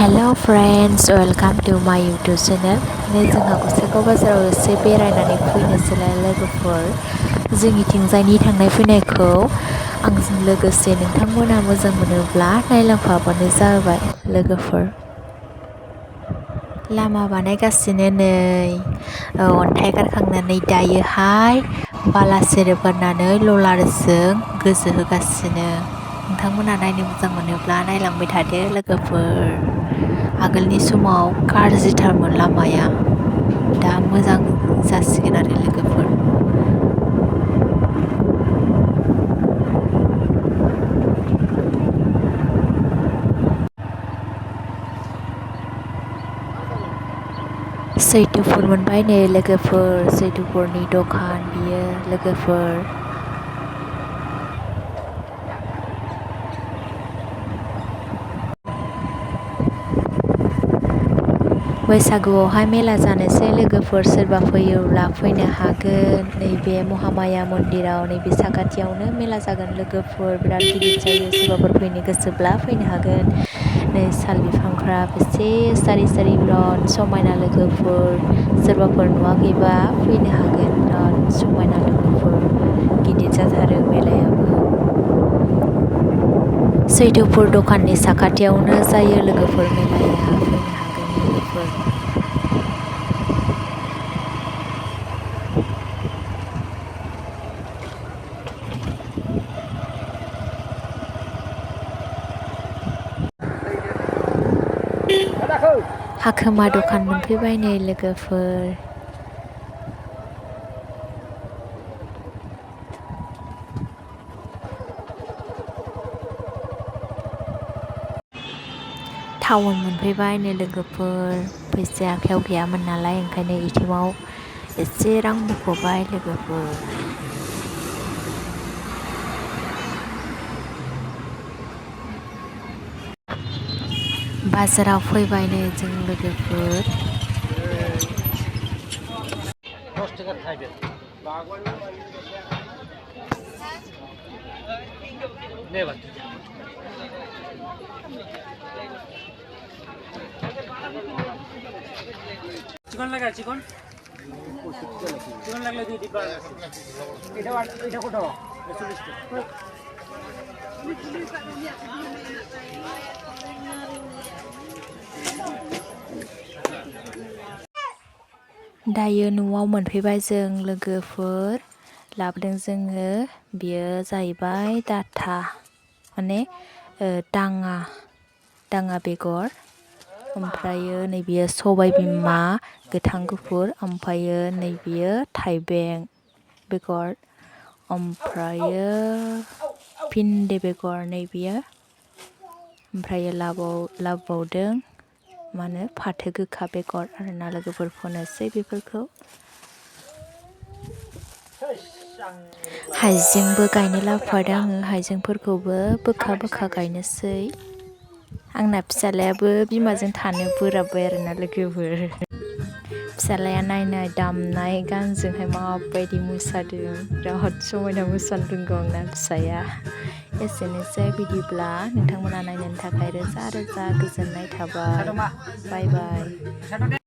Hello friends, welcome to my YouTube channel. नै जोंहा गसाइगाव बाजाराव एसे बेरायनानै फैनोसैलाय लोगोफोर। जोंनिथिंजायनि थांनाय फैनायखौ आंजों लोगोसे नोंथांमोना मोजां मोनोब्ला नायलांफाबानो जाबाय लोगोफोर। लामा बानायगासिनो नै अन्थाइ गारखांनानै दायोहाय बाला सेरेब गारनानै ललारजों गोजो होगासिनो। नोंथांमोना नायनो मोजां मोनोब्ला नायलांबाय थादो लोगोफोर। आगोलनि समाव गाज्रिथारमोन लामाया, दा मोजां जासिगोन आरो लोगोफोर। सैथुफुर मोनबाय नै लोगोफोर, सैथुफुरनि दखान बियो लोगोफोर। बैसागुआवहाय मेला जानोसै लोगोफोर, सोरबा फैयोब्ला फैनो हागोन। नैबे महामाया मन्दिराव नैबे साखाथियावनो मेला जागोन लोगोफोर, बिराद गिदिर जायो। सोरबाफोर फैनो गोसोब्ला फैनो हागोन। नै साल बिफांफ्रा बेसे सारि सारि बिराद समायना लोगोफोर, सोरबाफोर नुवाखैबा फैनो हागोन। बिराद समायना लोगोफोर, गिदिर जाथारो मेलायाबो। सैथुफुर दखाननि साखाथियावनो जायो लोगोफोर मेलाया, फैनो हागोन लोगोफोर। हाखोमा दखान मोनफैबाय नै लोगोफोर। टाउन मोनफैबाय नै लोगोफोर, फैसाया आखायाव गैयामोन नालाय ओंखायनो एटिएमआव एसे रां बख'बाय लोगोफोर। बाजाराव फैबाय नै जों लोगोफोर। चिकन लगा चिकन লাগলে 2 ডিব্বা এটা কত 140 दायो न'आव मोनफैबाय जों लोगोफोर, लाबोदों जोङो। बियो जाहैबाय डाटा, माने दाङा बेगर। ओमफ्रायो नैबेयो सबाय बिमा गोथां गुफुर, ओमफ्रायो नैबेयो थाइबें बेगर, ओमफ्रायो भिन्दि बेगर नैबेयो, ओमफ्रायो लाबोबावदों मानो फाथो गोखा बेगर आरोना लोगोफोर, फोनोसै बेफोरखौ। हाइजेंबो गायनो लाबोफादों आङो, हाइजेंफोरखौबो बोखा बोखा गायनोसै। आंना फिसालायाबो बिमाजों थानो बोराबबाय आरोना लोगोफोर। फिसालाया नायनाय दामनाय गानजोंहाय माबायदि मोसादों, बिराद समायना मोसानो रोंगौ आंना फिसाया। एसेनोसै बिदिब्ला नोंथांमोना नायनायनि थाखाय रोजा रोजा गोजोननाय थाबाय। बाय बाय।